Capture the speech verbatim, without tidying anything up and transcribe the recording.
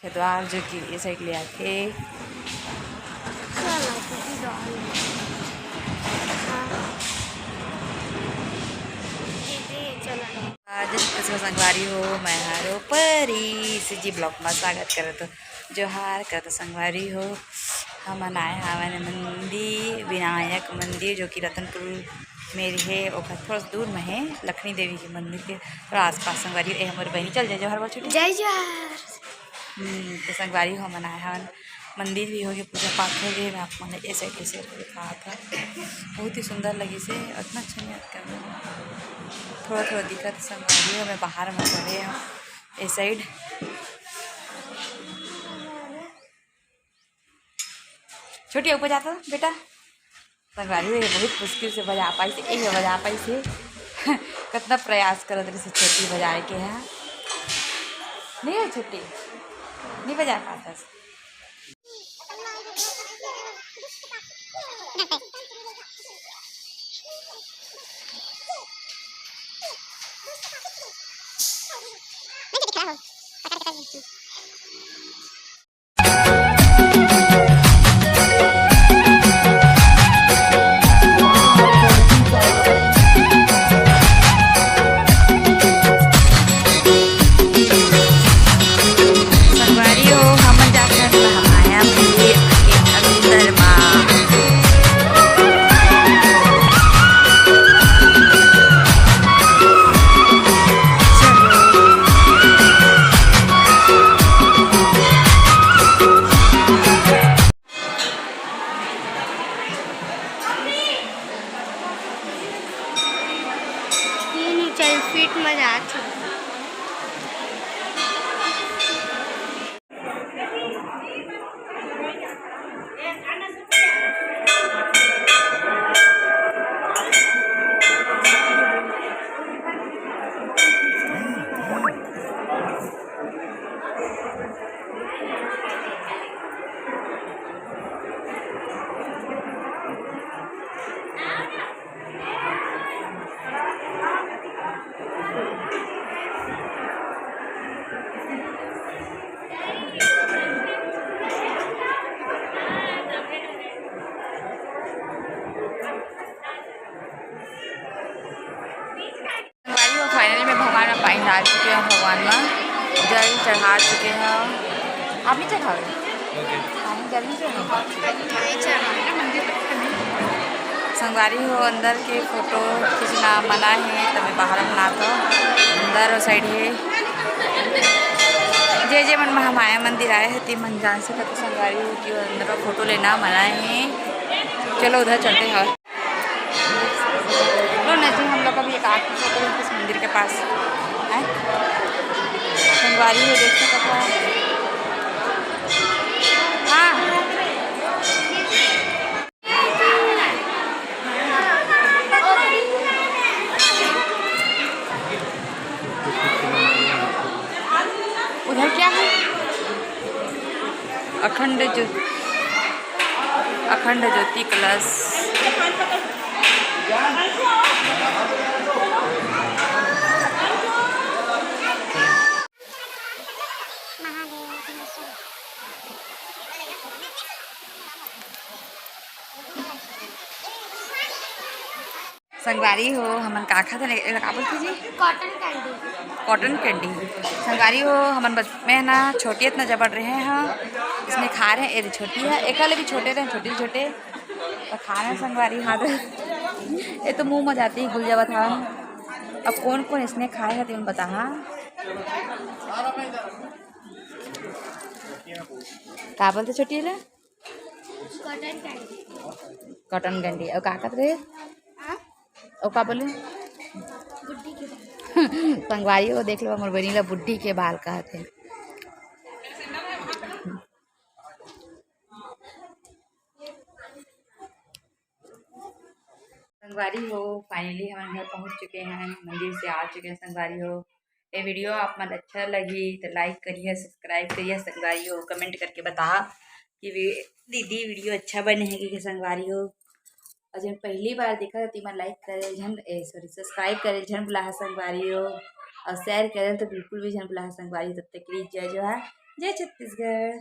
मुख्य द्वार जो कि ये साइड ले आथे। चलो, दीदी द्वार ले। हाँ। दीदी, चलो। आज संगवारी हो, मैं हरो परी, CG vlog में स्वागत करत हो। जोहार करत हो संगवारी हो। हमन आए हावन मंदिर, विनायक मंदिर, जो कि रतनपुर में हे, ओकर थोड़ा सा दूर में हे, लखनी देवी के मंदिर के थोड़ा आसपास संगवारी हो। ए हमर बहिनी, चल जय जोहार बोल छोटी। जय जोहार। हम्म, तो संगवारी हो, हमन आए हन, मंदिर भी होगे, पूजा पाठ होगे, मैं आप मन ला ए साइड, ए साइड दिखात हन। बहुत ही सुंदर लगिस हे, अतना अच्छा नहीं लगता। थोड़ा थोड़ा दिखत हे संगवारी हो, मैं बाहर में खड़े हूँ ए साइड। छोटी ऊपर जाता बेटा। संगवारी हो, ये बहुत मुश्किल से बजा पाइस हे, ये बजा पाइस हे। कतना प्रयास करत रहिस हे छोटी बजाए के, हाँ? नहीं है छोटी, नहीं बजा पाता। संगवारी हो, हमन जाथन महामाया मंदिर के अंदर मा। तीन ऊंचाई फीट में जात हे। संगवारी हो, finally मैं भगवान में पानी डाल चुके हूँ, भगवान में जल चढ़ा चुके हूँ। आप नहीं चढ़ाओगे? हम जल नहीं चढ़ाओगे? संगवारी हो, अंदर के फोटो खींचना मना है, तो मैं बाहर बनात हूँ। अंदर वो साइड है, जे जे मन महामाया मंदिर आए हैं, ते मन जान सकत हो संगवारी हो कि वो अंदर का फोटो लेना मना है। चलो उधर चलते हैं। लो ना जी, हम लोग अभी एक आरती फोटो इस मंदिर के पास है। संगवारी हो, देख सकत हो। हाँ। उधर क्या है? अखंड ज्यो-, अखंड ज्योति कलश। संगवारी हो, हमन का खात हन? एला का बोलथे जी? Cotton candy. Cotton candy. संगवारी हो, हमन बच-, मैं ना छोटी इतना जबड़ रहे हैं, इसने खा रहे हैं, ये छोटी है, एक वाले भी छोटे रहे, छोटे छोटे, तो खा रहे हैं संगवारी, हाँ तो ये तो मुंह में जाती ही घुल जावत हन। अब कौन कौन इसने खाए है, तुम बता, हाँ? का बोलथे छोटी ला? Cotton candy. Cotton candy. अउ का कहत रहे? हाँ? अउ का बोले? बुड्ढी के बाल। संगवारी हो, देख लो, हमर बहिनी ला बुड्ढी के बाल कहत हे। संगवारी हो, finally हमन घर पहुंच चुके हैं, मंदिर से आ चुके हैं संगवारी हो। ये video आप मन अच्छा लगी तो like करिए, subscribe करिए संगवारी हो, comment करके बताहा कि वी-, दीदी video अच्छा बने है कि संगवारी हो। और जिन पहली बार देखा तो तीमन like करे झन, ए, sorry, subscribe करे झन भुलाहा संगवारी हो, और share करे तो बिल्कुल भी झन भुलाहा संगवारी हो। तब तक के लिए जय जोहार, जय छत्तीसगढ़।